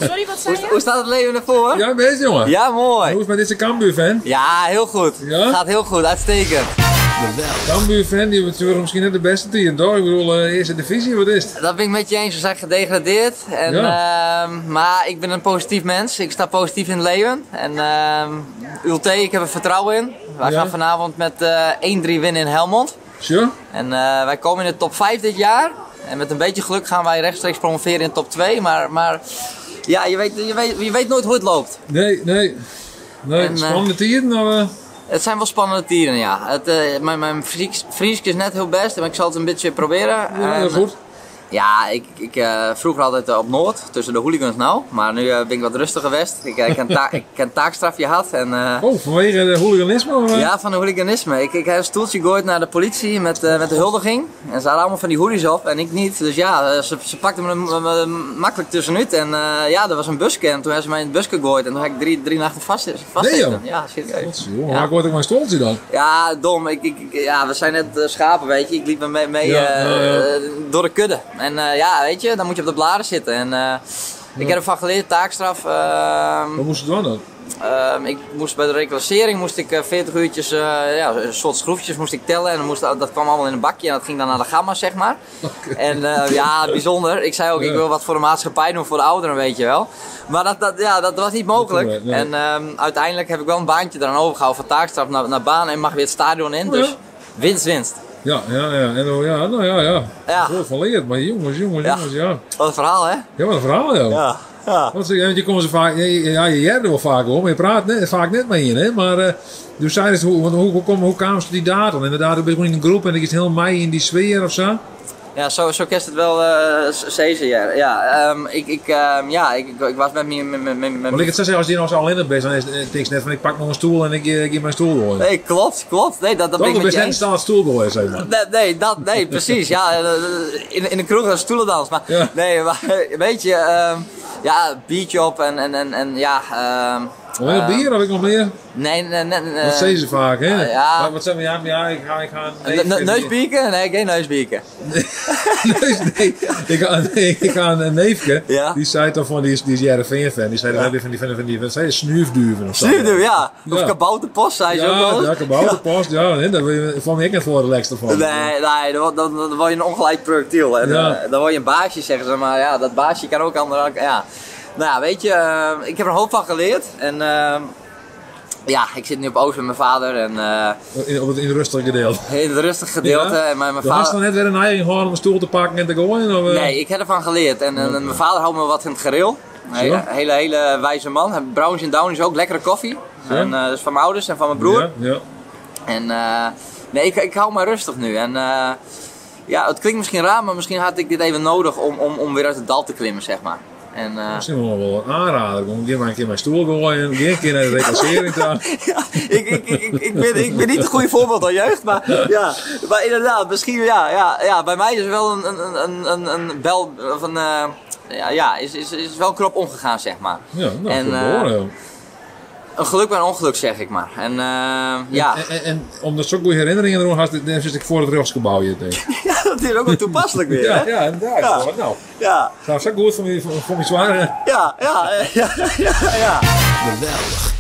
Sorry, wat zei je? Hoe staat het leven ervoor? Ja, best jongen. Ja, mooi. Hoe is het met deze Cambuur-fan? Ja, heel goed. Ja? Gaat heel goed, uitstekend. Cambuur-fan, die hebben misschien net de beste team, toch? Ik bedoel, eerste divisie, wat is het? Dat ben ik met je eens, we zijn gedegradeerd. En, maar ik ben een positief mens, ik sta positief in het leven. En ULT, ik heb er vertrouwen in. Wij gaan vanavond met 1-3 winnen in Helmond. Sure. En wij komen in de top 5 dit jaar. En met een beetje geluk gaan wij rechtstreeks promoveren in top 2. Maar ja, je weet nooit hoe het loopt. Nee, nee. Nee, spannende tijden? Of? Het zijn wel spannende tijden, ja. Mijn Fries is net heel best, maar ik zal het een beetje proberen. Ja, heel goed. Ja, ik vroeger altijd op Noord, tussen de hooligans nou. Maar nu ben ik wat rustiger geweest. Ik heb een taakstrafje gehad. En, oh, vanwege de hooliganisme? Of? Ja, van de hooliganisme. Ik heb een stoeltje gegooid naar de politie met de huldiging. En ze hadden allemaal van die hoodies op en ik niet. Dus ja, ze pakten me makkelijk tussenuit. En ja, er was een busje en toen hebben ze mij in het busje gegooid. En toen heb ik drie nachten vastzitten. Nee, joh. Ja, serieus. God, jongen, waar gooi ik mijn stoeltje dan? Ja, dom. Ja, we zijn net schapen, weet je. Ik liep me mee door de kudde. En ja, weet je, dan moet je op de blaren zitten. En ik heb ervan geleerd, taakstraf. Wat moest je doen dan? Ik moest bij de reclassering moest ik 40 uurtjes, ja, een soort schroefjes moest ik tellen. En dan moest, dat kwam allemaal in een bakje en dat ging dan naar de gamma, zeg maar. Okay. En ja, bijzonder. Ik zei ook, ik wil wat voor de maatschappij doen, voor de ouderen, weet je wel. Maar dat was niet mogelijk. Nee, nee. En uiteindelijk heb ik wel een baantje eraan overgehouden van taakstraf naar baan en mag weer het stadion in. Oh, dus ja. winst, winst. Ja, ja, ja. En, oh, ja, nou ja, ja. Ja. Veel van leert, maar jongens, jongens, jongens, ja. Wat een verhaal, hè? Ja, wat een verhaal, joh. Ja. Ja. Want je komt ze vaak, ja, je jerde wel vaak hoor, maar je praat vaak net mee in, hè. Maar dus zei het, hoe kwamen ze die datum? Inderdaad, ik ben gewoon in een groep en ik is heel mij in die sfeer of zo. Ja, zo kerst het wel zezen, ja. Ja, ik was met mijn Want ik het zou zeggen, als die nou zo alleen bent, dan is het niks net van ik pak nog een stoel en ik geef mijn stoel gooien. Nee, klopt. Nee, dat ben ik met je eens. Net een stoel gooien, zeg maar. Nee, nee, precies. Ja, in de kroeg een stoelendans. Maar ja. Nee, maar weet je, ja, biertje op en ja. Alleen bier, heb ik nog meer? Nee. Dat zeggen ze vaak, hè? Ja. Wat zeggen we? Ja, ik ga een neusbieken? Nee, geen neusbieken. Nee. Ik ga een neefje, ja? Die zei toch van, die is Heerenveen-fan. Die zei, ja. van die, wat zei je, snuifduven of zo. Snuifduven, ja. Of kabouterpost, zei ze ook wel eens. Ja, kabouterpost, ja. Nee, daar vond ik net voor de lekster van. Nee, dan word je een ongelijk projectiel. En, dan word je een baasje, zeggen ze. Maar ja, dat baasje kan ook andere... Ja. Nou ja, weet je, ik heb er een hoop van geleerd. En ja, ik zit nu op Oost met mijn vader. En, in het rustige gedeelte. In het rustige gedeelte. Ja. En mijn vader... had dan net weer een neiging gewoon om een stoel te pakken en te gooien? Of, Nee, ik heb ervan geleerd. En mijn vader houdt me wat in het gereel. Een hele wijze man. Browns en Downies ook, lekkere koffie. En, dus van mijn ouders en van mijn broer. Ja, ja. En nee, ik hou me rustig nu. En, ja, het klinkt misschien raar, maar misschien had ik dit even nodig om weer uit het dal te klimmen, zeg maar. En, misschien wel een aanrader. Kom, maar een keer mijn stoel gooien, een keer naar de reclassering daar. Ja, ik ben niet het goede voorbeeld aan jeugd, maar, ja, maar inderdaad, misschien ja, bij mij is wel een bel of een, is wel een knop omgegaan, zeg maar. Ja, nou, en, horen, een geluk bij een ongeluk, zeg ik maar. En, ja. En omdat zo'n goede herinneringen erom had, dan zit ik voor het rechtsgebouw hier tegen. Ja, dat is ook wel toepasselijk weer, ja, hè? Ja, inderdaad. Ja. Nou, ja. Nou, zo goed voor mijn zware. Ja. Geweldig.